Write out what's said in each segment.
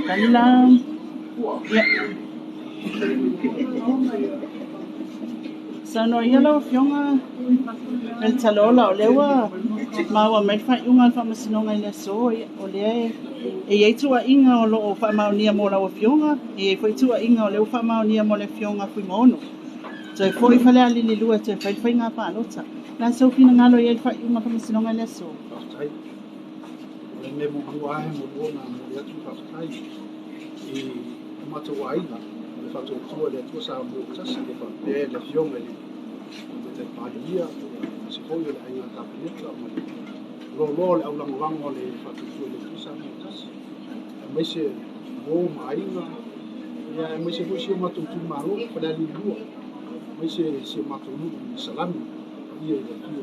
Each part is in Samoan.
Tali la. Ia. Saunoa ia lau Afioga Melitalola, o lea ua maua mai le faaiuga a le Faamasinoga i le aso, o lea e i ai tuuaiga o lo o faamaonia mo lau Afioga, e i ai foi tuuaiga o lea ua faamaonia mo le Afioga Fuimaono. Toe foi Falealili 2 e toe fai le faiga palota. O le a sou finagalo e i ai le faaiuga a le Faamasinoga i le aso? Faafetai. O le mea muamua lava e muamua ona momoli atu le faafetai i o matou aiga o le Faatuatua i le Atua Samoa ua Tasi, e faapea le Afioga i le Tamaitai Palemia, aemaise foi o le Aiga Kapeneta ma le loaloa o le aulagolago a le Faatuatua i le Atua Samoa ua Tasi, aemaise uo ma aiga, aemaise foi si o matou itumalo Falealili 2, aemaise si o matou nuu i Salani, paia i le afio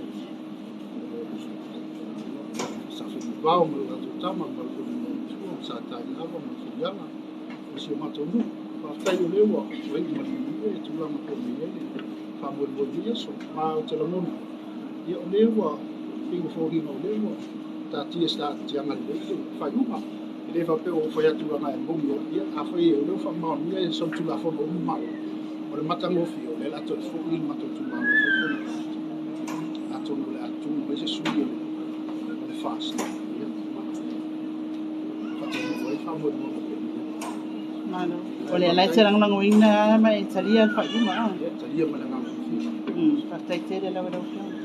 o Sa Fenunuivao ma le latou tama ma le Matua ma Sa Tailava ma le Fuiala ma si o matou nuu. Faafetai o lea ua iu ma le manuia le tulaga e pei ona i ai le faamoemoe i lenei aso. Ma ou te lagona, ia o lea ua pei ua foliga o lea ua taatia i se taatiaga lelei le faaiuga. E le faapea ua ou fai atu leaga e moni au, ia afai o lea ua faamaonia e solitulafono uma maua, o le matagofie o lea o le a toe foi le matou itumalo e fai le faiga palota. Atonu o le a tu mai se sui o le FAST, ia, ma faataunuu ai faamoemoega e pei ona i ai. Malo. O lea la e te lagolagoina ma e talia le faaiuga? Ia, talia ma le agaga fiafia. Faafetai tele lava lau Afioga.